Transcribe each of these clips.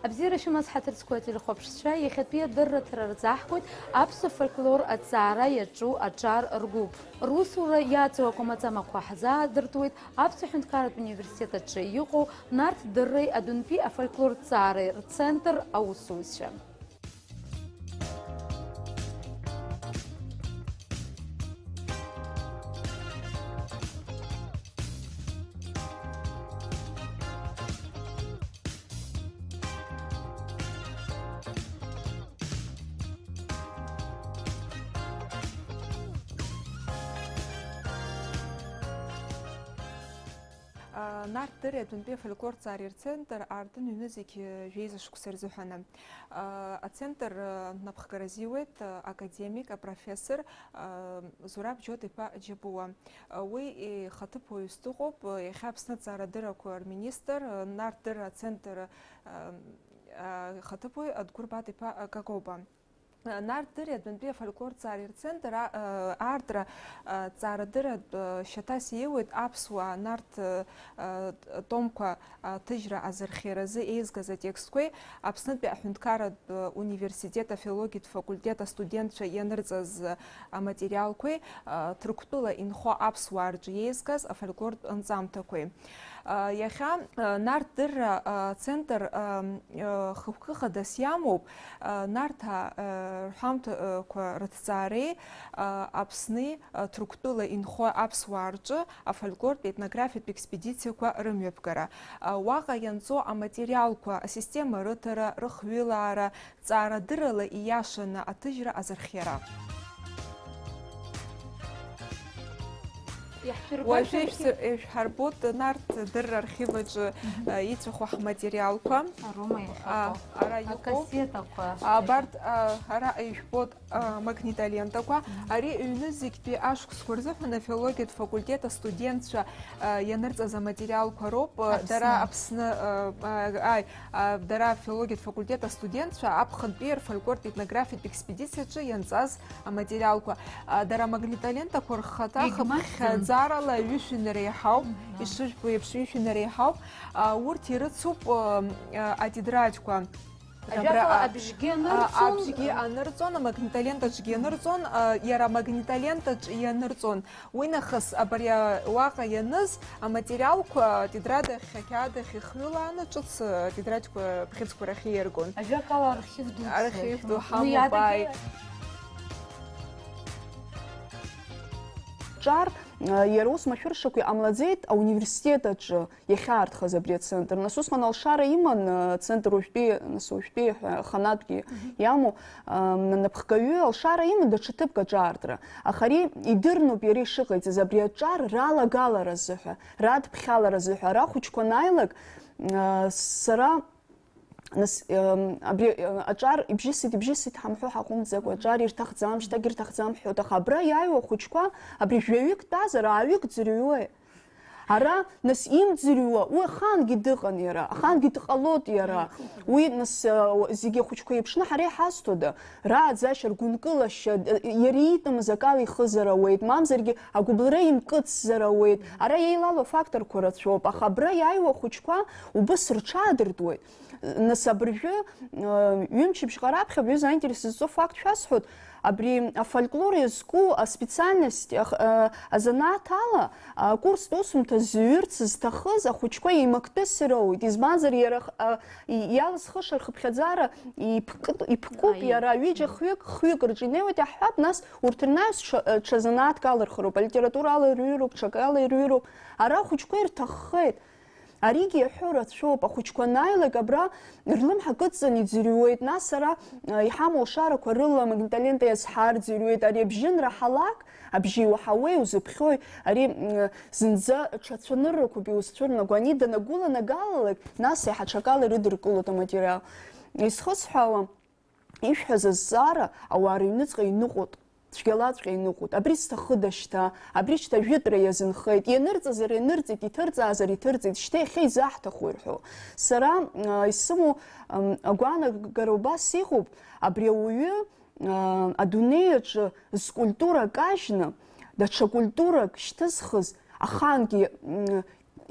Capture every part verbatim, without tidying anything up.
Абзиара шәымаз, ҳаҭырцқәа ателехәаԥшцәа, иахьатәи адырраҭара рзаҳгоит аԥсуа фольклор аҭҵаара иаҿу аҿар ргәыԥ. Русура иаҵоу акәамаҵамақәа ҳзаадыртуеит Аԥсуа ҳәынҭқарратә университет аҿы иҟоу Нарҭ дырреи адәынтәи афольклор ҭҵаареи рцентр аусзуҩцәа. Нарҭ дырреи адәынтәи афольклор ҭҵаареи рцентр аартын ҩны зегь жәеиза шықәса рзыҳәаны. Ацентр напхгара азиуеит академик, апрофессор Зураб Џьоҭ-иԥа Џьапуа. Уи ихаҭыԥуаҩыс дыҟоуп, иахьа Аԥсны аҭҵаарадыррақәа рминистр, Нарҭ дырра ацентр ихаҭыԥуаҩ Адгәыр Бат-иԥа Какоба. Нарҭ дырреи адәынтәи афольклор ҭҵаареи рцентр а-, аартра ҭҵаарадырратә шьаҭас иеиуеит аԥсуаа Нарҭ томқәа аҭыжьра азырхиаразы еизгаз атекстқәеи Аԥснытәи аҳәынҭқарратә университет афилологиатә факультет астудентцәа ианырҵаз аматериалқәеи Ҭырқәтәыла инхо аԥсуаа рҿы еизгаз афольклортә нҵамҭақәеи. Иахьа Нарҭ дырра ацентр хықәкы хадас иамоуп, Нарҭаа рҳәамҭақәа рыҭҵаареи Аԥсни Ҭырқәтәыла инхо аԥсуаа рҿы афольклортә етнографиатә експедициақәа рымҩаԥгара. Уаҟа ианҵоу аматериалқәа асистема рыҭара, рыхҩылаара, ҭҵаарадыррала ииашаны аҭыжьра азырхиара. Уажәы ишәҳарбоит Нарҭ дырра архив аҿы иҵәаху ҳматериалқәа. Арома иахьыҟоу. Ара иҟоу. Акассетақәа. Абарҭ, ара ижәбоит, амагнитолентақәа. Ари ҩны зегьтәи ашықәсқәа рзыҳәан афилологиатә факультет астудентцәа ианырҵаз аматериалқәа роуп. Дара Аԥсны, ааи, дара афилологиатә факультет астудентцәа аԥхынтәи рфольклортә етнографиатә експедициаҿы ианҵаз аматериалқәа. Дара амагнитолентақәа рхаҭа хыԥхьаӡарала ҩышәи нареиҳауп, ишыжәбо еиԥш, ҩышәи нареиҳауп. Урҭ ирыцуп атетрадқәа. Ажәакала, абжьгьы анырҵон. Абжьгьы анырҵон, амагнитолентаҿгьы анырҵон, иара амагнитолентаҿ ианырҵон. Уи нахыс абри уаҟа ианыз аматериалқәа атетрадахь, ақьаадахь ихҩылааны ҿыц атетрадқәа, абӷьыцқәа рахь ииаргон. Ажәакала, архив ду. Архив ду ҳамоуп, ааи. Ҿар, иара ус машәыршақә иҟамлаӡеит ауниверситет аҿы. Иахьаартхаз абри ацентр. Нас усҟан алшара иман, ацентр уажәтәи, нас уажәтәи ҳәа, ханатәгьы иамоу, ам, напхгаҩы алшара иман даҽа ҭыԥк аҿаартра. Аха ари идырноуп иара ишыҟаиҵаз, абри аҿар ралагалара азыҳәа, радԥхьалара азыҳәа. Ара ахәыҷқәа анааилак, а, сара, нас, ам, абри, а, аҿар ибжьысит, ибжьысит ҳамҳәо ҳаҟәымҵӡакәа, аҿар ирҭахӡам, шьҭак ирҭахӡам ҳҳәоит. Аха абра иааиуа ахәыҷқәа, абри жәаҩык дтәазар, ааҩык дӡырҩуеи? Ара, нас, имӡырҩуа, уи ахаангьы дыҟан иара, ахаангьы дҟалоит иара. Уи, нас, а, зегьы ахәыҷқәа еиԥшны ҳара иҳазҭода? Рааӡашьа, ргәынкылашьа, д-, иара иитәымыз акала ихызар ауеит, мамзаргьы агәыбылра имкыцзар ауеит. Ара еилало афакторқәа рацәоуп, аха абра иааиуа ахәыҷқәа убыс рҽаадыртуеит. Нас абыржәы, э, ҩымчыбжьҟа раԥхьа абри аҩыза аинтерес зызҵо факт шәасҳәоит, абри афольклор иазку аспециальность, ах-, э, азанааҭ ала акурстә усумҭа зҩырц зҭахыз ахәыҷқәа еимактәыс ироуит, избанзар иара х-, э, и-, иалызхыша рхыԥхьаӡара иԥкы-, иԥкуп. Аиеи. Иара ҩыџьа хҩык, хҩык рҿы инеиуеит, иаҳҳәап, нас урҭ рнаҩс ҽа-, э, ҽазанааҭк алырхыроуп, алитература ала ирҩыроуп, ҽакала ирҩыроуп, ара ахәыҷқәа ирҭаххеит. Аригьы иаҳәо рацәоуп, ахәыҷқәа анааилак абра рлымҳа кыдҵаны иӡырҩуеит, нас ара, а, иҳамоу алшарақәа рыла амагнитолента иазҳар ӡырҩуеит, ари абжьы анраҳалак, абжьы иуаҳауеи, узыԥхьои, ари, м, зынӡа ҽа цәаныррақәоуп иузцәырнаго, ани данагәыланагалалак, нас еиҳа ҽакала ирыдыркылоит аматериал. Изхысҳәаауа, ишәҳәаз азҵаара ауаа рыҩныҵҟа иныҟәоит. Цәгьалаҵәҟьа иныҟәоит. Абри зҭахыда шьҭа? Абри шьҭа жәытәра иазынхеит. Ианырҵазар ианырҵеит, иҭырҵаазар иҭырҵеит, шьҭа иахьа изаҳҭаху ирҳәо. Сара, а, исымоу, ам, агәаанагара убас иҟоуп, абри ауаҩы, а, адунеи аҿы зкультура кажьны, даҽа культурак шьҭызхыз, ахаангьы, м,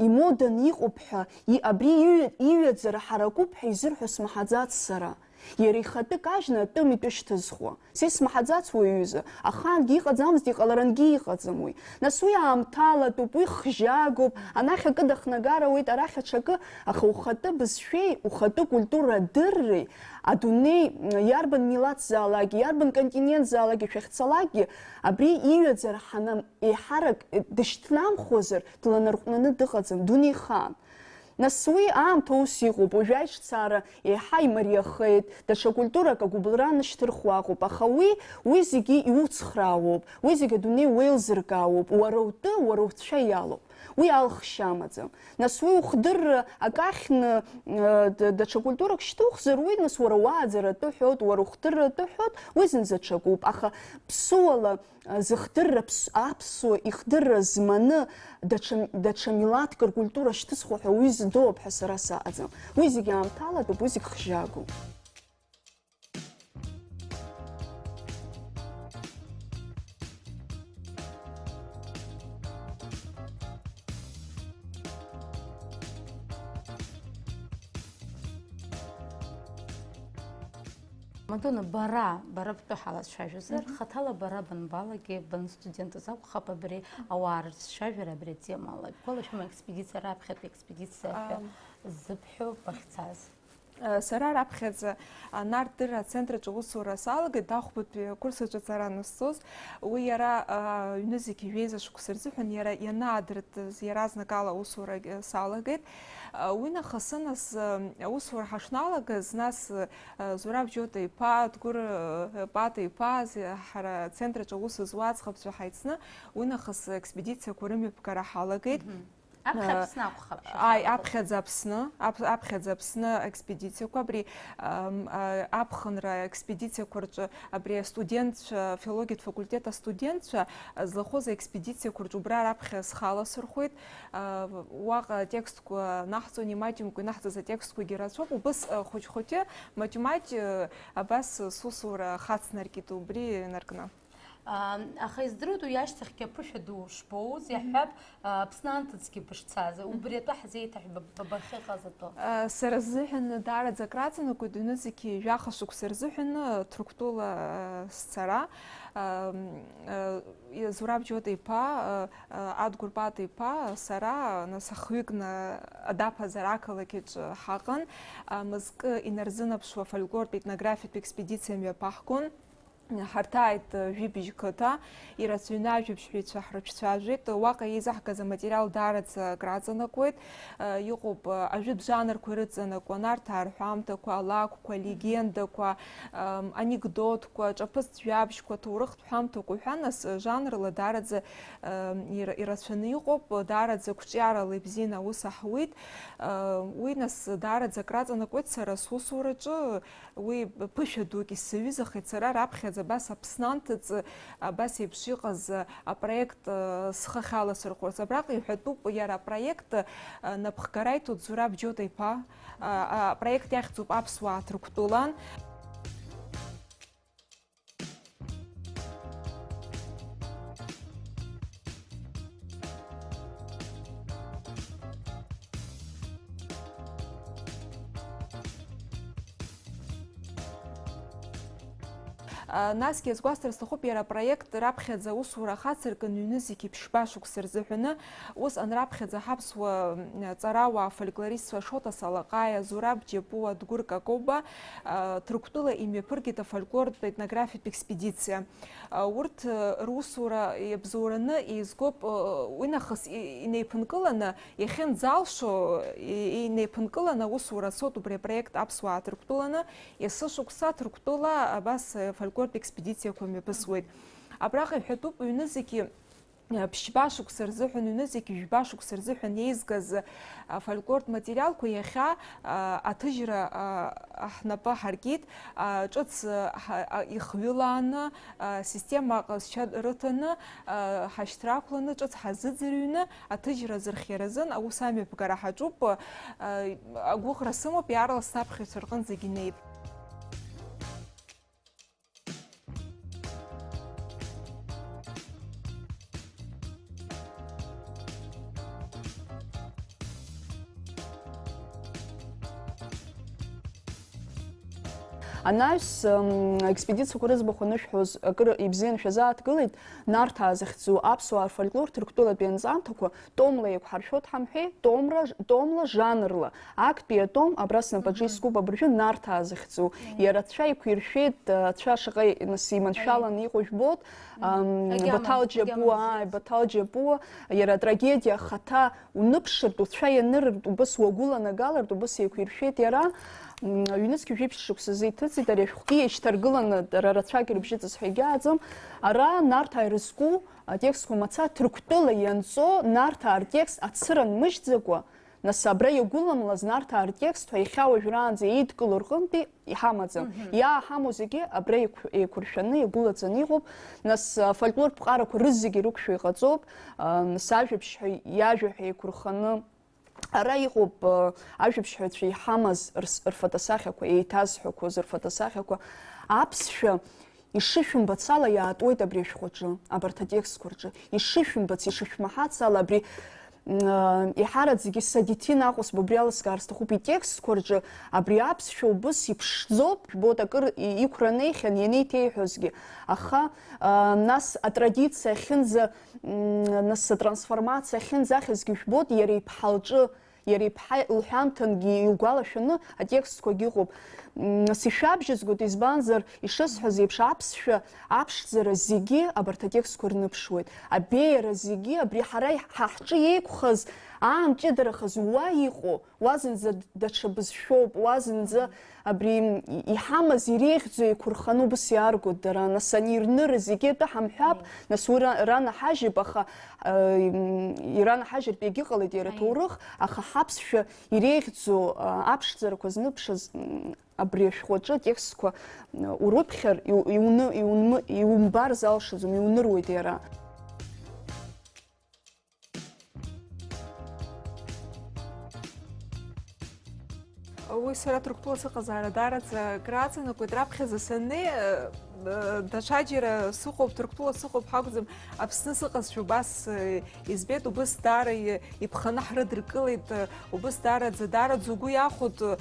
имоданы иҟоуп ҳәа, и-, абри иҩ-, иҩаӡара ҳаракуп ҳәа изырҳәо смаҳаӡац сара. Иара ихатәы кажьны атәым итәы шьҭызхуа. Са исмаҳаӡац уаҩызы, ахаангьы иҟаӡамызт, иҟаларангьы иҟаӡам уи. Нас уи аамҭалатәуп, уи хжьагоуп, анахь акы дахнагар ауеит, арахь аҽакы, аха ухатәы бызшәеи, ухатәы культура дырреи, адунеи, м, иарбан милаҭзаалакгьы, иарбан континентзаалакгьы шәахьцалакгьы, абри иҩаӡара ҳанам-, еиҳарак дышьҭнамхуазар, дланарҟәнаны дыҟаӡам, дунеихаан. Нас уи аамҭа ус иҟоуп, уажәы аиҿцаара еиҳа имариахеит, даҽа культурак агәыбылра анышьҭырхуа ыҟоуп, аха уи, уи зегьы иуцхраауоуп, уи зегьы адунеи уеилзыркаауоуп, уара утәы, уара уцәа иалоуп. Уи алхшьа амаӡам. Нас уи ухдырра акы ахьны, э, д-, даҽа культурак шьҭухзар, уи нас уара уааӡара атәы ҳәоит, уара ухдырра атәы ҳәоит, уи зынӡа ҽакуп. Аха ԥсыуала, э, зыхдырра ԥс-, аԥсуа ихдырра зманы даҽа, даҽа милаҭк ркультура шьҭызхуа ҳәа уи здоуп ҳәа сара саҟаӡам. Уи зегьы аамҭалатәуп, уи зегь хжьагоуп. Мадона, бара, бара бтәы ҳалацәажәозар, Мгм. хаҭала бара банбалагеи, банстудентыз акәхап абри ауаа рцәажәара абри атемала? Бгәалашәома аекспедициа, раԥхьатәи експедициа ҳәа Ам. зыбҳәо бахьцаз? Сара раԥхьаӡа анарҭдырра ацентр аҿы аусура салагеит, ахәбатәи акурс аҿы ацара анысҵоз. Уи иара, а, ҩнызқь жәеиза шықәса рзыҳәан иара ианаадыртыз иаразнакала аусурагь салагеит. А, уи нахыс нас, а, аусура ҳашналагаз, нас, а, Зураб Џьота-иԥа, Адгәыр, а, Пата-иԥа, зи-, ҳара ацентр аҿы аус зуа аӡӷабцәа ҳаицны, уи нахыс аекспедициақәа рымҩаԥгара ҳалагеит. Мгм. Аԥхьа Э, Аԥсны акәхап, ааи, шәахьалагаз. Аԥхьаӡа Аԥсны, аԥ-, аԥхьаӡа Аԥсны аекспедициақәа, абри, ам, а, аԥхынра аекспедициақәа рҿы абри астудентцәа, афилологиатә факультет астудентцәа, а, злахәыз аекспедициақәа рҿы убра раԥхьа схала сырхәеит. А, уаҟа атекстқәа наҳҵон, имаҷымкәа инаҳҵаз атекстқәагьы рацәоуп. Убыс, а, хәыҷ-хәыҷы, маҷ-маҷ, а, абас сусура хацнаркит убри инаркны. Ам, аха издыруеит уи ашьҭахьгьы аԥышәа ду шбоуз, Мгм. иаҳҳәап, а, Аԥсны анҭыҵгьы бышцаз, Мгм. убри атәы ҳзеиҭаҳәа ба-, ба-, бахьыҟаз атәы. А, сара сзыҳәан даараӡа акраҵанакуеит, ҩнызқьи жәаха шықәса рзыҳәан, а, Ҭырқәтәыла, а, сцара. Ам, а, Зураб Џьота-иԥа, а, а, Адгәыр Пата-иԥа, сара, нас ахҩыкны адаԥазар ақалақь аҿы ҳаҟан, а, мызкы инарзынаԥшуа фольклортә етнографиатә експедициа мҩаԥаҳгон. Ҳарҭааит, э, жәибжь қыҭа, ирацәаҩны ажәабжьҳәаҩцәа ҳрыҿцәажәеит. Уаҟа еизаҳгаз аматериал даараӡа акраҵанакуеит. Э, иҟоуп, э, ажәытә жанрқәа ирыҵанакуа, Нарҭаа рҳәамҭақәа, алакәқәа, алегендақәа, ам, анекдотқәа, ҿаԥыцтә жәабжьқәа, ҭоурыхтә ҳәамҭақәа уҳәа, нас, э, жанрла даараӡа, э, ира-, ирацәаны иҟоуп, даараӡа қәҿиарала ибзианы аус аҳуеит. Э, уи, нас, даараӡа акраҵанакуеит сара сусураҿы. Уи ԥышәа дук исзаҩызахеит сара раԥхьаӡа абас Аԥсны анҭыҵ, абас еиԥш иҟаз апроект, э, схы ахьаласырхәырц. Абраҟа иҳәатәуп иара апроект, э, напхгара иҭоит Зураб Џьота-иԥа. А, а, апроект иахьӡуп Аԥсуаа Ҭырқәтәылан. А, насгьы иазгәасҭар сҭахуп иара апроект раԥхьаӡа аусура ахацыркын ҩнызқьи ԥшьба шықәса рзыҳәаны, усҟан раԥхьаӡа ҳаԥсуа, м, ҵарауаа фольклористцәа Шоҭа Салаҟаиа, Зураб Џьапуа, Дгәыр Какоба, а, Ҭырқәтәыла имҩаԥыргеит афольклортә етнографиатә експедициа. А, урҭ, э, русура иабзоураны еизгоуп, э, уи нахыс и-, инеиԥынкыланы, иахьынӡалшо, и-, инеиԥынкыланы аусура ацоит убри апроект Аԥсуаа Ҭырқәтәыланы, есышықәса Ҭырқәтәыла абас, э, фольклортә експедициақәа мҩаԥысуеит. Абраҟа иҳәатәуп, ҩнызқьи, э, ԥшьба шықәса рзыҳәан, ҩнызқьи жәба шықәса рзыҳәан еизгаз, э, афольклортә материалқәа иахьа, э, аҭыжьра, э, ҳнапы ҳаркит, э, ҿыц, э, ҳа-, э, ихҩылааны, э, система аҟазшьа рыҭаны, э, ҳашьҭра ақәланы, ҿыц ҳазыӡырҩны, аҭыжьра азырхиаразын аус амҩаԥгара ҳаҿуп. Э, агәыӷра сымоуп, иаарласны аԥхьаҩцәа рҟынӡагь инеип. Анаҩс, м, аекспедициақәа рыӡбахә анышәҳәоз, акыр ибзианы шәазааҭгылеит. Нарҭаа захьӡу аԥсуаа рфольклор ҭырқәтәылатәи анҵамҭақәа томла еиқәҳаршәоит ҳамҳәеи, томра, томла жанрла. Актәи атом, абра снапаҿы Мгм. искуп абыржәы, Нарҭаа захьӡу. Мгм. Иара ацәа еиқәиршәеит, ацәа шаҟа нас иманшәаланы иҟоу жәбоит. Ам, Агьама, Баҭал Џьапуа, агьама ааи, бзиаӡам. Баҭал Џьапуа, иара атрагедиа ахаҭа уныԥшыртә, уцәа ианырыртә, убыс уагәыланагалартә, убыс еиқәиршәеит иара. М, ҩнызқь жәиԥшь шықәсазы иҭыҵит ари ашәҟәгьы, еишьҭаргыланы дара рацәак ирыбжьыҵыз ҳәа егьааӡам. Ара Нарҭаа ирызку атекстқәа мацара Ҭырқәтәыла ианҵоу Нарҭаа ртекст ацыра нмыжьӡакәа, нас абра иагәыламлаз Нарҭаа ртекст ҳәа иахьа уажәраанӡа еидкылоу рҟынтәи иҳамаӡам. Мгм. Иааҳамоу зегьы абра еиқә-, еиқәыршәаны, иагәылаҵаны иҟоуп. Нас, а, фольклортә ԥҟарақәа рызегьы рықәшәо иҟаҵоуп. А, нас ажәабжьҳәаҩ иажәа ҳәа еиқәырханы ара иҟоуп, а, ажәабжьҳәаҩцәа иҳамаз рс-, рфотосахьақәа, еиҭазҳәақәоз рфотосахьақәа. Аԥсшәа ишышәымбац ала иаатуеит абри ашәҟәаҿы, абарҭ атекстқәа рҿы. Ишышәымбац, ишышәмаҳац ала абри, м, а, иҳараӡагьы Садиҭи Наҟәыс ба убри алыскаар сҭахуп, итекстқәа рҿы абри аԥсшәа убыс иԥшӡоуп, жәбоит, акыр и-, иқәра неихьан ианеиҭеиҳәозгьы. Аха, а, нас атрадициа ахьынӡа, м, нас атрансформациа ахьынӡахьазгьы жәбоит, иара иԥҳа лҿы, иара иԥҳа лҳәамҭангьы илгәалашәаны атекстқәагьы ыҟоуп. М, нас ишәабжьызгоит, избанзар, ишысҳәаз еиԥш, аԥсшәа аԥшӡара зегьы абарҭ атекстқәа рныԥшуеит. Абеиара зегьы абри ҳара иҳ-, ҳа ҳҿы еиқәхаз, аамҷыдарахаз уа иҟоу, уа зынӡа д-, даҽа бызшәоуп, уа зынӡа абри, м, и-, иҳамаз иреиӷьӡоу еиқәырханы убыс иааргоит дара. Нас ани ирнырыз зегьы атәы ҳамҳәап, нас уи ра-, ранаҳажьып, аха, э, м, иранаҳажьыртә иагьыҟалеит иара Аиеи. аҭоурых, аха ҳаԥсшәа иреиӷьӡоу, а, аԥшӡарақәа зныԥшыз, м, абри ашәҟәаҿы атекстқәа, м, урыԥхьар, иу-, иуны-, иунмы-, иумбар залшаӡом, иуныруеит иара. Уи сара Ҭырқәтәыла сыҟазаара даараӡа акрааҵанакуеит. Раԥхьаӡа саннеи, э, э, даҽаџьара сыҟоуп, Ҭырқәтәыла сыҟоуп ҳәа акәӡам, Аԥсны сыҟазшәа убас, э, избеит, убыс даара и-, иԥханы ҳрыдыркылеит, э, убыс даараӡа, даараӡа угәы иахәоит, э,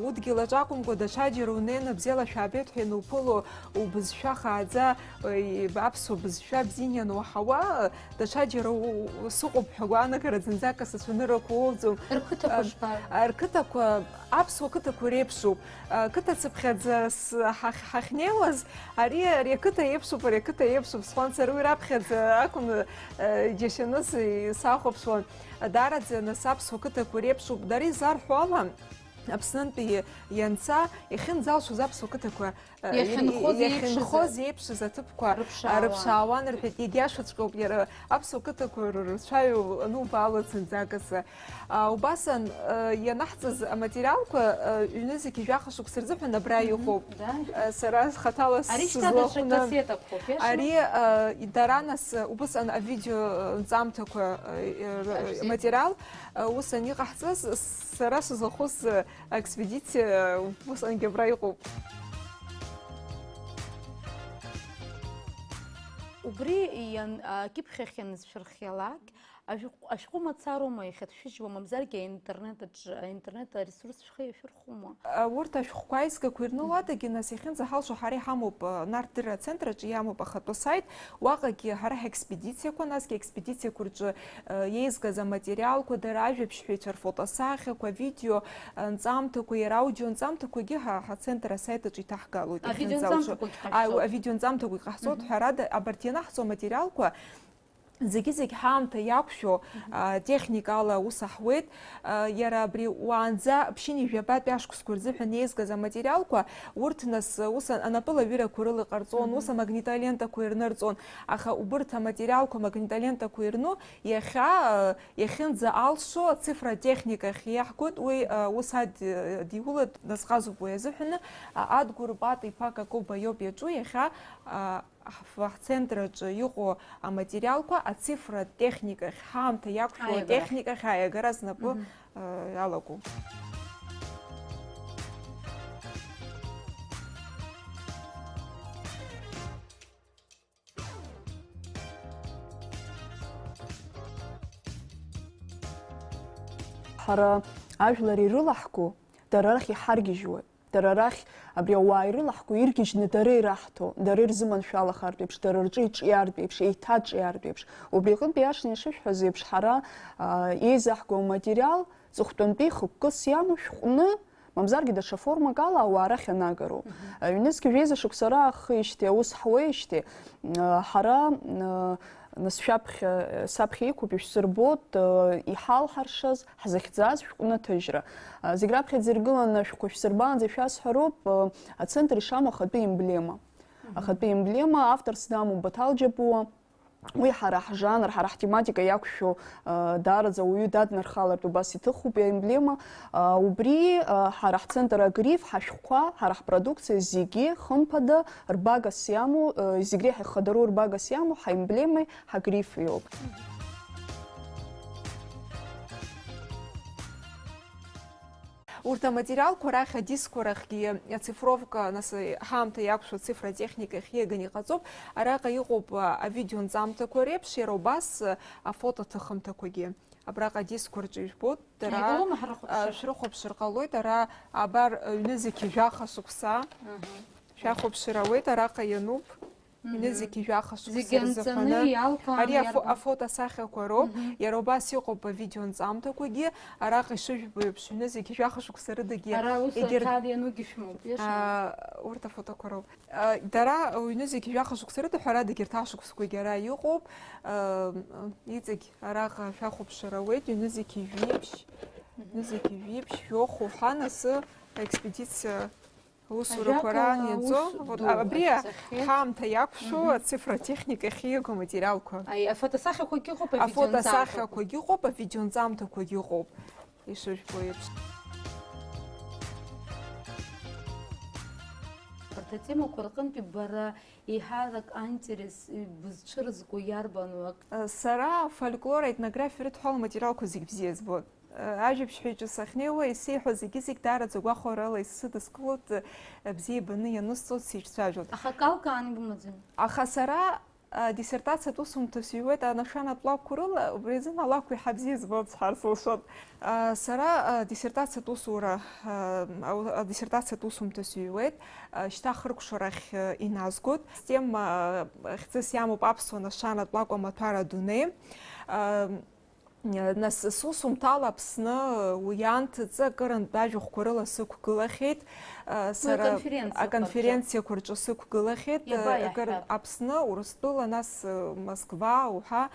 удгьыл аҿы акәымкәа, даҽаџьара унеины бзиала шәаабеит ҳәа иануԥыло, убызшәа хааӡа, э, аԥсуа бызшәа бзианы иануаҳауа, Даҽаџьара у-, у-, сыҟоуп ҳәа гәаанагара зынӡак асасцәа нырақәа уоуӡом. Рқыҭақәа А, шԥа? а, рқыҭақәа, аԥсуа қыҭақәа реиԥшуп. А, қыҭа цыԥхьаӡа с-, ҳахь-, ҳахьнеиуаз, ари, ари ақыҭа еиԥшуп, ари ақыҭа еиԥшуп, сҳәон сара уи раԥхьаӡа акәын, а, џьашьаны с-, сахәаԥшуан. Даараӡа, нас, аԥсуа қыҭақәа реиԥшуп. Дара изарҳәо ала, Аԥснынтәи ианца, иахьынӡалшоз аԥсуа қыҭақәа, э, Иахьынхоз ири-, еиԥшыз. иахьынхоз еиԥшыз аҭыԥқәа, э, Рыԥшаауан. рыԥшаауан рҳәеит. Иагьиашаҵәҟьоуп, иара аԥсуа қыҭақәа ры-, рцәаҩа анубаалоз зынӡакыз. А, убас ан-, э, ианаҳҵаз аматериалқәа, э, ҩнызқь жәаха шықәса рзыҳәан абра Мгм. иҟоуп. Да. Э, сара схаҭала Ари шьҭа даҽа сызлахәны. кассетак ҳәоуп, иашаны? Ари, э, дара нас, э, убысҟан авидео, э, нҵамҭақәа, э, э, Аԥшьзеиԥш. материал, э, ус аниҟаҳҵаз, сара сызлахәыз, э, Аекспедициа усҟангьы абра иҟоуп. Убри иан-, акьыԥхьахь ианцәырхиалак, ашәҟә-, ашәҟәы мацароума иахьацәшәыжьуа, мамзаргьы аинтернет аҿы, аинтернет аресурс шәхы иашәырхәома? А, урҭ ашәҟәқәа аизгақәа ирныло адагьы, нас, иахьынӡаҳалшо ҳара иҳамоуп, а, Нарҭ дырра ацентр аҿы иамоуп ахатәы сайт, уаҟагьы ҳара ҳекспедициақәа, насгьы аекспедициақәа рҿы, а, еизгаз аматериалқәа, дара ажәабжьҳәаҩцәа рфотосахьақәа, авидео, а, нҵамҭақәа, иара аудио нҵамҭақәагьы ҳа, ҳацентр асайт аҿы иҭаҳгалоит, Авидео иахьынӡалшо. нҵамҭақәагь ҟаҳҵоит. Ау, авидео нҵамҭақәагь ҟаҳҵоит, Мгм. ҳәарада, абарҭ ианаҳҵо аматериалқәа зегьы-зегь ҳаамҭа иақәшәо, Мгм. а, техникала аус аҳуеит, а, иара абри уаанӡа ԥшьынҩажәи жәабатәи ашықәсқәа рзыҳәан еизгаз аматериалқәа, урҭ нас, ус анапылаҩырақәа рыла иҟарҵон, Мгм. ус амагнитолентақәа ирнырҵон, аха убырҭ аматериалқәа, амагнитолентақәа ирну, иахьа, а, иахьынӡа алшо ацифра техникахь иаҳгоит, уи, а, ус ад-, адиулатә назҟазоуп уи азыҳәаны, а, Адгәыр Пат иԥа Какоба иоуп иаҿу иахьа, а, ҳф-, ҳцентр аҿы иҟоу аматериалқәа ацифра техникахь, ҳаамҭа иақәшәо Аиагара. техникахь аиагара знапы, Мгм. э, иалаго. Ҳара ажәлар ирылаҳго, дара рахь иҳаргьежьуа, дара рахь, Абри ауаа ирылаҳху иргьежьны дара ираҳҭо, дара ирзыманшәалахартә еиԥш, дара рҿы иҿиартә еиԥш, еиҭаҿиартә еиԥш. Убри аҟынтә иашаны ишышәҳәаз еиԥш, ҳара, аа, еизаҳго аматериал ҵыхәтәантәи хықәкыс иамоу шәҟәны, мамзаргьы даҽа формак ала ауаа рахь анагароуп. Мгм. Ҩнызқьи жәеиза шықәса раахижьҭеи аус ҳуеижьҭеи, аа, ҳара, аа, нас шәаԥхьа, саԥхьа иқәуп, ишәсырбот, аа, иҳалҳаршаз, ҳзыхьӡаз шәҟәны аҭыжьра. Зегь раԥхьаӡа иргыланы ашәҟәқәа шәсырбаанӡа ишәасҳәароуп, ацентр ишамоу ахатәы емблема. Мгм. Ахатәы емблема, авторс дамоуп Баҭал Џьапуа. Уи ҳара ҳжанр, ҳара ҳтематика иақәшәо, даараӡа ауаҩы даднархалартә убас иҭыхуп аемблема. Убри ҳара ҳцентр Агриф, ҳашәҟәқәа, ҳара ҳпродукциа зегьы хымԥада рбагас иамоу, зегь реиҳа ихадароу рбагас иамоу ҳаемблемеи ҳагрифи ауп. Урҭ аматериалқәа рахь, адискқәа рахьгьы ацифровка, нас, ҳаамҭа иақәшәо ацифра атехника иахьиаганы иҟаҵоуп. Араҟа иҟоуп, а, авидеонҵамҭақәа реиԥш, иара убас, а, афотоҭыхымҭақәагьы. Абраҟа адискқәа рҿы ижәбоит, дара, Ааигәалома ҳрыхәаԥшыр? А, шәрыхәаԥшыр ҟалоит, ара абар, ҩнызқьи жәаха шықәса. Аҳа. Шәахәаԥшыр ауеит, араҟа иануп. Мгм. Ҩнызқьи жәаха шықәса Зегьы рзыҳәаны. Анҵаны иалкааны Ари афо-, иарбан? Афотосахьақәа роуп. Мгм. Иара убас иҟоуп авидеонҵамҭақәагьы. Араҟа ишыжәбо еиԥш, ҩнызқьи жәаха шықәса рыдагьы Ара ус егьыр-, аҭак ианугьы шәмоуп, иашаны. А, урҭ афотоқәа роуп. А, дара ҩнызқьи жәаха шықәса рыда, ҳәарада, егьырҭ ашықәсқәагьы ара иҟоуп. А, иҵегь араҟа шәахәаԥшыр ауеит, ҩнызқьи жәиԥшь, Мгм. ҩнызқьи жәиԥшь, жәохә уҳәа, нас аекспедициа Аусурақәа Ажәакала, раан ианҵо, аус вот, ду абри аҵахьеит. Ҳаамҭа иақәшәо Мгм. Ацифра техника иахьиаго аматериалқәа. Аи, афотосахьақәагьы ыҟоуп, авидеонҵамҭақәа. Афотосахьақәагьы ыҟоуп, авидеонҵамҭақәагьы ыҟоуп, ишыжәбо еиԥш. Абарҭ атемақәа рҟынтәи бара еиҳарак аинтерес, э, бызцәырызго иарбану ак? Сара афольклор, аетнографиа рыдҳәала аматериалқәа зегь бзиа збоит. Ажәабжь ҳәа иҿы сахьнеиуа, исеиҳәо зегьы-зегь даараӡа гәахәарала исыдыскылоит, бзиа ибаны ианысҵоит, сеицәажәоит. Аха акы алкааны ибымаӡами? Аха сара, а, диссертациатә усумҭа сыҩуеит анашанатә лакәқәа рыла, убри азын алакә еиҳа бзиа збоит сҳәар сылшоит. А, сара, а, диссертациатә усура, а, ау-, а, диссертациатә усумҭа сыҩуеит, а, шьҭа ахыркәшарахь, а, иназгоит. Система, а, хьӡыс иамоуп аԥсуа нашанатә лакә амаҭәар адунеи. А, Нас сусумҭала Аԥсны уи анҭыҵ акырынтә ажәахәқәа рыла сықәгылахьеит. Уи Сара аконференциақәа рҿы. Аконференциақәа рҿы сықәгылахьеит. Иаба Акыр-, иаҳҳәап? Аԥсны, Урыстәыла, нас Москва уҳәа.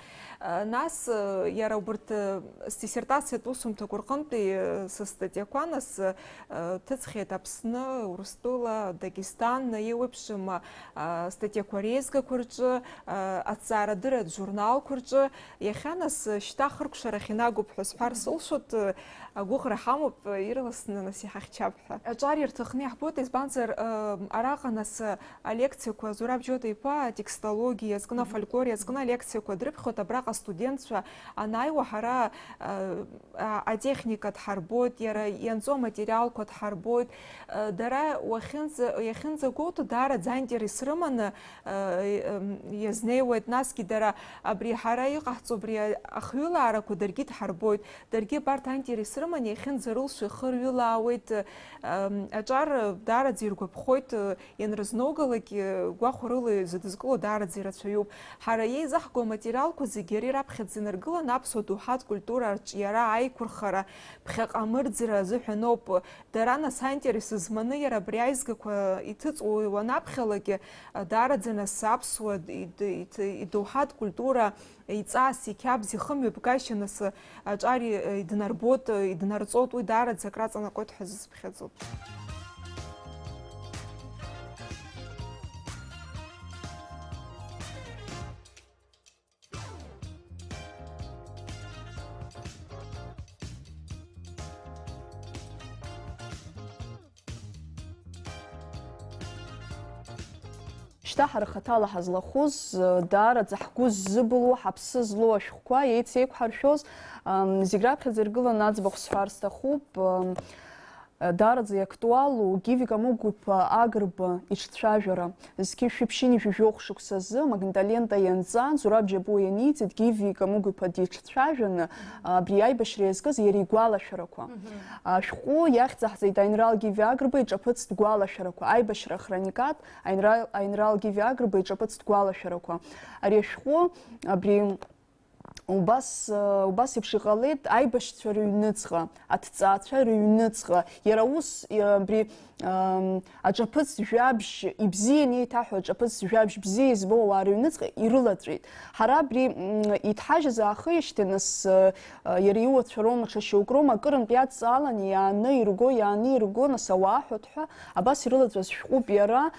Нас иара убарҭ сдиссертациатә усумҭақәа рҟынтәи сыстатиақәа нас ҭыҵхьеит Аԥсны, Урыстәыла, Дагестан, еиуеиԥшым статиақәа реизгақәа рҿы, аҭҵаарадырратә журналқәа рҿы. Иахьа нас, шьҭа ахыркәшарахь инагоуп ҳәа сҳәар сылшоит, агәыӷра ҳамоуп, ирласны нас иҳахьчап ҳәа. Аҿар ирҭахны иаҳбоит, избанзар, араҟа нас алекциақәа Зураб Џьота-иԥа атекстологиа иазкны, афольклор иазкны алекциақәа дрыԥхьоит, абраҟа астудентцәа анааиуа ҳара, а, атехника дҳарбоит, иара ианҵоу аматериалқәа дҳарбоит. Дара уахьынӡа-, иахьынӡагоуҭо даараӡа аинтерес рыманы, иазнеиуеит, насгьы дара абри ҳара иҟаҳҵо абри ахҩылаарақәа даргьы дҳарбоит, даргьы абарҭ аинтерес рыманы иахьынӡарылшо ихырҩылаауеит, аҿар даараӡа иргәаԥхоит, ианрызноугалак гәахәарыла изыдызкыло даараӡа ирацәаҩуп. Ҳара иеизаҳго аматериалқәа зегьы ари раԥхьаӡа инаргыланы аԥсуа доуҳатә культура арҿиара, аиқәырхара, ԥхьаҟа амырӡра азыҳәаноуп. Дара нас аинтерес зманы иара абри аизгақәа иҭыҵуа уанаԥхьалакгьы, даараӡа нас аԥсуа ид-, ид-, идоуҳатә культура иҵас, иқьабз, ихымҩаԥгашьа нас аҿар и-, иднарбоит, иднарҵоит, уи даараӡа акраҵанакуеит ҳәа зысԥхьаӡоит. Шьҭа ҳара хаҭала ҳазлахәыз, даараӡа ҳгәы ззыбылуа, ҳаԥсы злоу ашәҟәқәа еицеиқәҳаршәоз, ам, зегь раԥхьаӡа иргыланы аӡбахә сҳәар сҭахуп. Ам, Даараӡа иактуалу Гиви Камыгә-иԥа Агрба иҿцәажәара. Зқьи жәшәи ԥшьынҩажәи жәохә шықәсазы Магнитолента ианҵан, Зураб Џьапуа ианиҵеит, Гиви Камыгә-иԥа диҿцәажәаны, абри аибашьра иазкыз иара игәалашәарақәа. Ашәҟәы иахьӡаҳҵеит Аинрал Гиви Агрба иҿаԥыцтә гәалашәарақәа, аибашьра ахроникатә, Аинрал, Аинрал Гиви Агрба иҿаԥыцтә гәалашәарақәа. Ари ашәҟәы, абри Убас, убас еиԥш иҟалеит аибашьцәа рыҩныҵҟа, аҭҵаацәа рыҩныҵҟа. Иара ус, абри, ам, аҿаԥыц жәабжь, ибзианы еиҭаҳәо аҿаԥыц жәабжь бзиа избо ауаа рыҩныҵҟа ирылаҵәеит. Ҳара абри, м, иҭҳажьыз аахижьҭеи, нас, а, иара иуацәа роума, ҽа шьоук роума, акырынтә иадҵаалан, иааны ирго, иааны ирго, нас ауаа ҳәа, абас ирылаҵәаз шәҟәуп иара.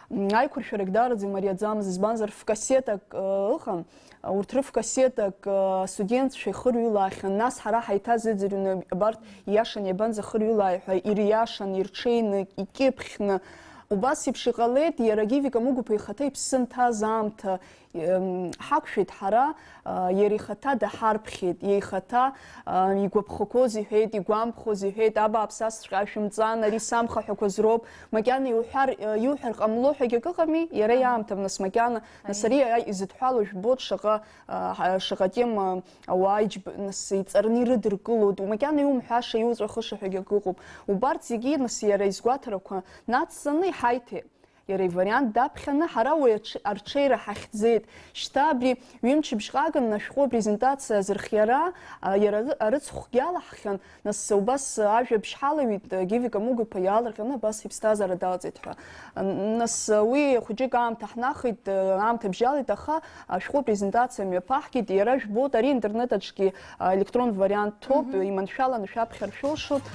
М, аиқәыршәарагь даараӡа имариаӡамызт, избанзар, фкассетак, э, ыҟан. Урҭ рыфкассетак, э, астудентцәа ихырҩылаахьан, нас ҳара ҳаиҭазыӡырҩны, абарҭ ииашаны иабанӡахырҩылааи ҳәа ириашан, ирҽеины, икьыԥхьны. Убас еиԥш иҟалеит, иара Гиви Камыгә-иԥа ихаҭа иԥсы нҭаз аамҭа, Ем, ҳақәшәеит ҳара, а, иара ихаҭа даҳарԥхьеит, иеихаҭа, а, игәаԥхақәоз иҳәеит, игәамԥхоз иҳәеит, абааԥс, асҵәҟьа шәымҵан, ари самхаҳәақәаз роуп, макьана иуҳәар, а, иуҳәар ҟамло ҳәагьы акы ыҟами, иара иаамҭам, нас макьана, нас ари, аи, изыдҳәалоу жәбоит, шаҟа, а, ҳа-, шаҟа тема ауаа иџьб-, нас иҵарны ирыдыркылоит, макьана иумҳәаша, иуҵәахыша ҳәагьы акы ыҟоуп. Убарҭ зегьы, нас иара изгәаҭарақәа нацҵаны иҳаиҭеит. Иара ивариант даԥхьаны, ҳара уи аҽ-, арҽеира ҳахьӡеит. Шьҭа абри ҩымчыбжьҟа агын ашәҟәы апрезентациа азырхиара, а, иара ры-, арыцхәгьы алаҳхьан, нас убас ажәабжь ҳалаҩит, а, Гиви Камыгә-иԥа иаалырҟьаны абас иԥсҭазаара далҵит ҳәа. Н-, нас, а, уи хәыҷык аамҭа ҳнахит, а, аамҭа бжьалеит, аха ашәҟәы апрезентациа мҩаԥаҳгеит, иара жәбоит, ари интернет аҿгьы, а, електронтә вариант ҭоуп, иманшәаланы шәаԥхьар шәылшоит.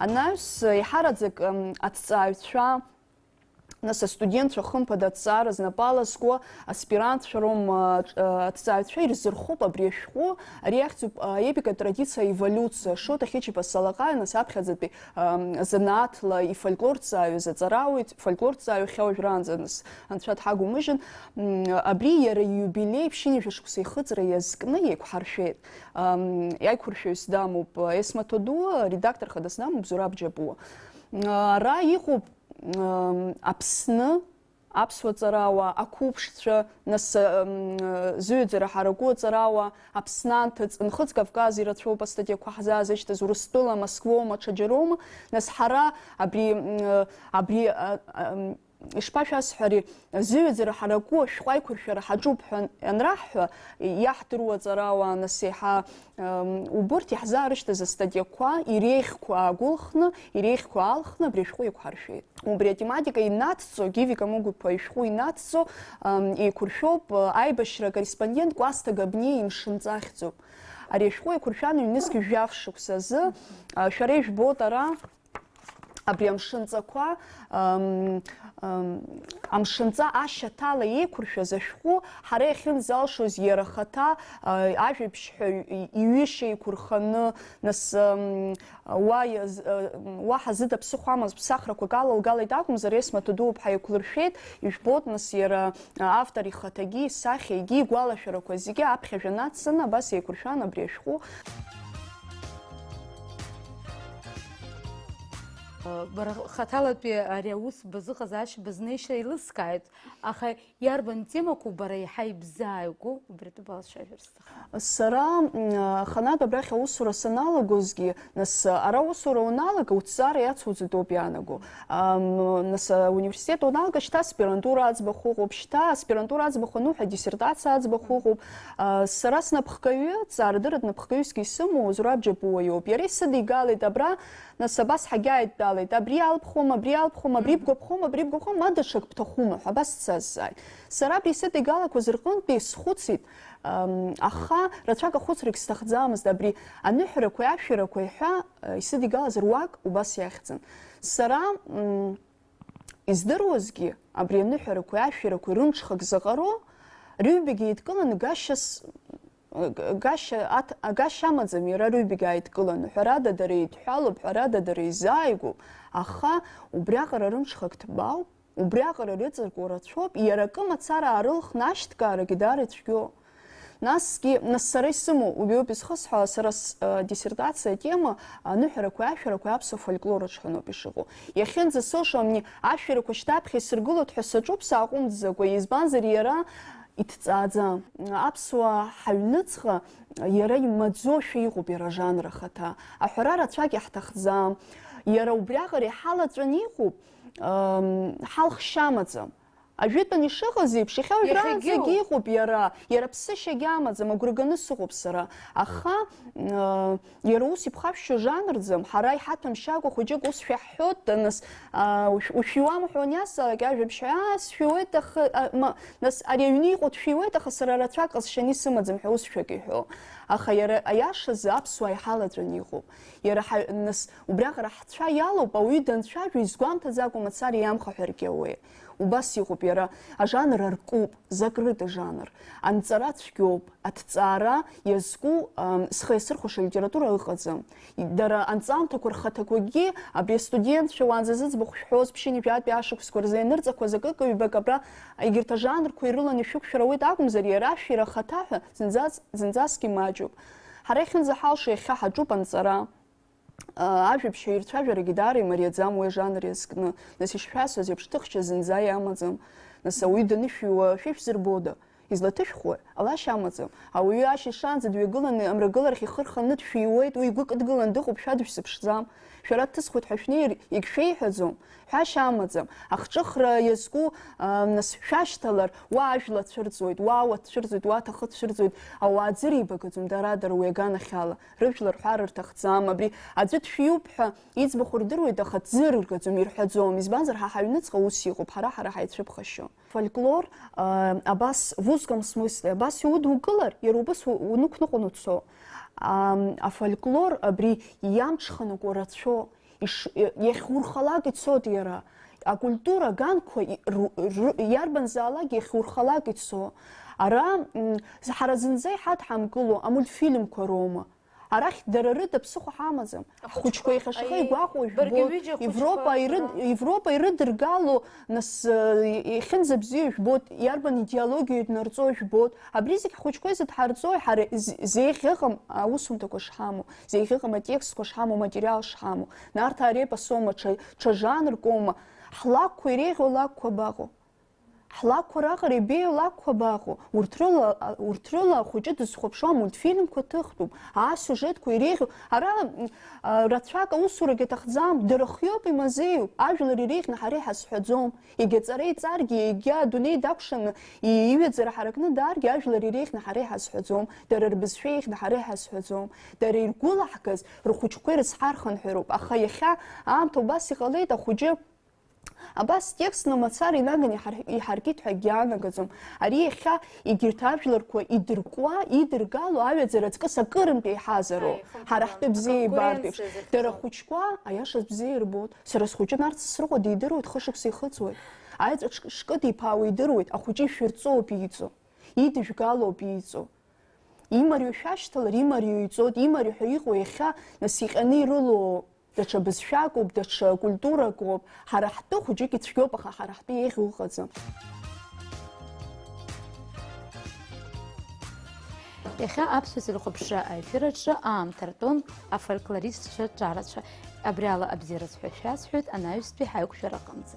Анаҩс, еиҳараӡак, м, аҭҵааҩцәа, нас астудентцәа, хымԥада, аҭҵаара знапы алазку аспирантцәа роума, ҿ-, аҭҵааҩцәа ирзырхоуп абри ашәҟәы, ари ахьӡуп, а, епикатә традициа аеволюциа, Шоҭа Хьычиԥа Салаҟаиа, нас аԥхьаӡатәи, ам, занааҭла ифольклорҭҵааҩыз аҵарауаҩ, фольклорҭҵааҩ иахьа уажәраанӡа, нас, Анцәа дҳагумыжьын. М, абри иара ииубилеи ԥшьынҩажәа шықәса ихыҵра иазкны еиқәҳаршәеит. Ам, аиқәыршәаҩыс дамоуп Есма Ҭоду, аредактор хадас дамоуп Зураб Џьапуа. М, ара иҟоуп, м, Аԥсны, аԥсуа ҵарауаа, ақәыԥшцәа, нас, м, зыҩаӡара ҳараку аҵарауаа, Аԥсны анҭыҵ, Нхыҵ Кавказ ирацәоуп астатиақәа ҳзаазышьҭыз, Урыстәыла, Москвоума, ҽаџьароума, нас ҳара абри, м, абри, а, а, м, ишԥашәасҳәари, зыҩаӡара ҳараку ашәҟәы аиқәыршәара ҳаҿуп ҳәа анраҳҳәа, иаҳдыруа аҵарауаа, нас еиҳа, м, убырҭ иаҳзаарышьҭыз астатиақәа иреиӷьқәа аагәылхны, иреиӷьқәа аалхны абри ашәҟәы иқәҳаршәеит. Убри атематика инацҵо, Гиви Камыгә-иԥа ишәҟәы инацҵо, ам, еиқәыршәоуп, а, аибашьра акорреспондент Кәасҭа Габниа имшынҵа ахьӡуп. Ари ашәҟәы еиқәыршәан ҩнызқь жәаф шықәсазы, а, шәара ижәбоит ара, абри амшынҵақәа, ам, ам, амшынҵа ашьаҭала еиқәыршәаз ашәҟәы, ҳара иахьынӡалшоз иара ахаҭа, а, ажәабжьҳәаҩ и-, иҩышьа еиқәырханы, нас, ам, Уа иаз-, уаҳа зыда ԥсыхәа амаз ԥсахрақәак алалгалеит акәымзар, Есма Ҭоду-иԥҳа еиқәлыршәеит, ижәбоит, нас, иара автор ихаҭагьы, исахьа, егьи игәалашәарақәа зегьы аԥхьажәа нацҵаны абас еиқәыршәан абри ашәҟәы. Бара хаҭалатәи ари аус базыҟазаашьа базнеишьа еилыскааит, аха Иарбан темақәоу бара еиҳа ибзааигәоу, убри атәы балацәажәар сҭахын. Сара, м, аханатә абрахь аусура саналагозгьы, нас, ара аусура уаналага, уҭҵаара иацуҵоит ауп иаанаго. Ам, нас, ауниверситет уаналга, шьҭа аспирантура аӡбахә ыҟоуп, шьҭа аспирантура аӡбахә ануҳәа, диссертациа аӡбахә ыҟоуп. А, сара снапхгаҩы, ҵаарадырратә напхгаҩысгьы исымоу Зураб Џьапуа иоуп. Иара исыдигалеит абра, Нас абас ҳагьааидтәалеит, абри алԥхуама, абри алԥхуама, абри бгәаԥхома, абри бгәаԥхома, ма даҽак бҭахума ҳәа абас дсазҵааит. Сара абри сыдигалақәаз рҟынтәи схәыцит, ам, аха рацәак ахәыцрагь сҭахӡамызт, абри аныҳәарақәеи ашәарақәеи ҳәа, а, исыдигалаз руак убас иахьӡын. Сара, м, издыруазгьы, абри аныҳәарақәеи ашәарақәеи рымҽхак заҟароу, рыҩбагьы еидкыланы гашьас Гашьа аҭ-, гашьа амаӡам иара рыҩбагьы ааидкыланы, ҳәарада, дара еидҳәалоуп, ҳәарада, дара изааигәоуп, аха убриаҟара рымҽхак ҭбаауп, убриаҟара рыҵаркуа рацәоуп, иара акы мацара аарылхны ашьҭкаарагьы даара ицәгьоуп. Насгьы, нас сара исымоу убриоуп изхысҳәаауа, сара с-, э, диссертациа атема аныҳәарақәеи ашәарақәеи аԥсуа фольклор аҿы ҳәаноуп ишыҟоу. Иахьынӡасылшо амни ашәарақәа шьҭаԥхьа исыргылоит ҳәа саҿуп сааҟәымҵӡакәа, избанзар иара иҭҵааӡам. Аԥсуа ҳаҩныҵҟа иара имаӡоушәа иҟоуп иара ажанр ахаҭа. Аҳәара рацәак иаҳҭахӡам. Иара убриаҟара иҳалаҵәаны иҟоуп, ам, ҳалхшьа амаӡам. Ажәытәан ишыҟаз еиԥш, иахьа уажәраанӡагьы иҟоуп иара, иара ԥсышьагьы амаӡам, агәра ганы сыҟоуп сара. Аха, э, иара ус иԥхашәшьо жанрӡам, ҳара иҳаҭәамшьакәа хәыҷык ус шәаҳҳәоит, нас, а, ушә-, ушәиуам ҳәа уаниасалак, ажәабжь ҳәа, аа, сшәиуеит, аха, а, ма, нас ари аҩны иҟоу дшәиуеит, аха сара рацәак ҟазшьаны исымаӡам ҳәа ус шәак иҳәо. Аха иара аиашазы аԥсуаа иҳалаҵәаны иҟоуп. Иара ҳаҩ-, нас, убриаҟара ҳцәа иалоуп, ауаҩы данцәажәо изгәамҭаӡакәа мацара иамхаҳәаргьы ауеит. Убас иҟоуп иара, ажанр аркуп, закрытый жанр. Анҵара цәгьоуп, аҭҵаара иазку, ам, зхы иасырхәаша литература ыҟаӡам. Дара анҵамҭақәа рхаҭақәагьы, абри астудентцәа уаанӡа зыӡбахә шәҳәоз, ԥшьынҩажәатәи ашықәсқәа рзы ианырҵақәаз акык-ҩбак абра егьырҭ ажанрқәа ирыланы ишәықәшәар ауеит акәымзар, иара ашәира ахаҭа ҳәа зынӡас, зынӡасгьы маҷуп. Ҳара иахьынӡаҳалшо иахьа ҳаҿуп анҵара. Ажәабжь аирцәажәарагьы даара имариаӡам уи ажанр иазкны. Нас ишшәасҳәаз еиԥш, ҭыхшьа зынӡа иамаӡам. Нас ауаҩы данышәиуа шәышәзырбода? Излаҭышәхуеи? Ҟалашьа амаӡам. Ауаҩы ашьыжь шаанӡа дҩагыланы амрагыларахь ихы рханы дшәиуеит, уи игәы кыдгыланы дыҟоуп, шәа дышәзыԥшӡам. Шәара дҭысхуеит ҳәа шәнеир, егьшәеиҳәаӡом. Ҳәашьа амаӡам. Ахҿыхра иазку, а, нас шәашьҭалар, уа ажәла цәырҵуеит, уа ауа цәырҵуеит, уа аҭахы цәырҵуеит. Ауаа ӡы рибагаӡом дара-дара уи аганахьала. Рыжәла рҳәар рҭахӡам, абри аӡәы дшәиуп ҳәа иӡбахә рдыруеит, аха ӡы рыргаӡом, ирҳәаӡом, избанзар, ҳа ҳаҩныҵҟа ус иҟоуп, ҳара-ҳара ҳаицәыԥхашьо. Фольклор, а, абас, в узком смысле, абас иудукылар, иара убас у-, унықәныҟәон уцо. Ам, афольклор абри иамҽханакуа рацәоу, иш-, иахьурхалак ицоит иара. Акультура аганқәа и-, ру-, ру-, иарбанзаалак иахьурхалак ицо. Ара, м, ҳара зынӡа иҳадҳамкыло амультфильмқәа роума? Арахь дара рыда ԥсыхәа ҳамаӡам. Ҳхәыҷқәа иахьа шаҟа игәаҟуа жәбоит. Европа ирыд-, Европа ирыдыргало, нас, э, иахьынӡабзиоу жәбоит, иарбан идеологиа иднарҵо жәбоит. Абри зегь ҳхәыҷқәа изыдҳарҵои, ҳара з-, зеиӷьыҟам аусумҭақәа шҳамоу, зеиӷьыҟам атекстқәа шҳамоу, аматериал шҳамоу. Нарҭаа репосоума, ҽа, ҽа жанркоума, ҳлакәқәа иреиӷьу алакәқәа абаҟоу? Ҳлакәқәа раҟара ибеиоу лакәқәа абаҟоу? Урҭ рыла, урҭ рыла ахәыҷы дызхәаԥшуа амультфильмқәа ҭыхтәуп, асиужетқәа иреиӷьу. Ара, м, а, рацәак аусурагьы аҭахӡам, дара хиоуп, имазеиуп, ажәлар иреиӷьны ҳара иҳазҳәаӡом. Егьа аҵара иҵаргьы, егьа адунеи дакәшаны и-, иҩаӡара ҳаракны дааргьы, ажәлар иреиӷьны ҳара иҳазҳәаӡом, дара рбызшәа еиӷьны ҳара иҳазҳәаӡом, дара иргәылаҳгаз рхәыҷқәа ирыцҳархынҳәроуп. Аха иахьа аамҭа убас иҟалеит, ахәыҷы Абас текстла мацара инаганы иҳар-, иҳаркит ҳәа акгьы анагаӡом. Ари иахьа егьырҭ ажәларқәа идыркуа, идыргало аҩаӡара аҵкыс акырынтә еиҳазароуп. Ҳара ҳтәы бзиа еибартә еиԥш. Дара ахәыҷқәа, аиашаз бзиа ирбоит. Сара схәыҷы Нарҭ Сасрыҟәа дидыруеит, хышықәса ихыҵуеит. Аеҵәа ш-, шкыдиԥаауа идыруеит, ахәыҷы ишәырҵоуп ииҵо. Идыжәгалоуп ииҵо. Имариоу шәашьҭалар, имариоу иҵоит, имариоу ҳәа иҟоу иахьа нас иҟьаны ирылоу даҽа бызшәакоуп, даҽа культуракоуп. Ҳара ҳтәы хәыҷык ицәгьоуп, аха ҳара ҳтәы еиӷьу ыҟаӡам. Иахьа аԥсуа телехәаԥшра аефир аҿы аамҭа ртәон афольклористцәа ҿарацәа. Абри ала абзиараз ҳәа шәасҳәоит анаҩстәи ҳаиқәшәараҟынӡа.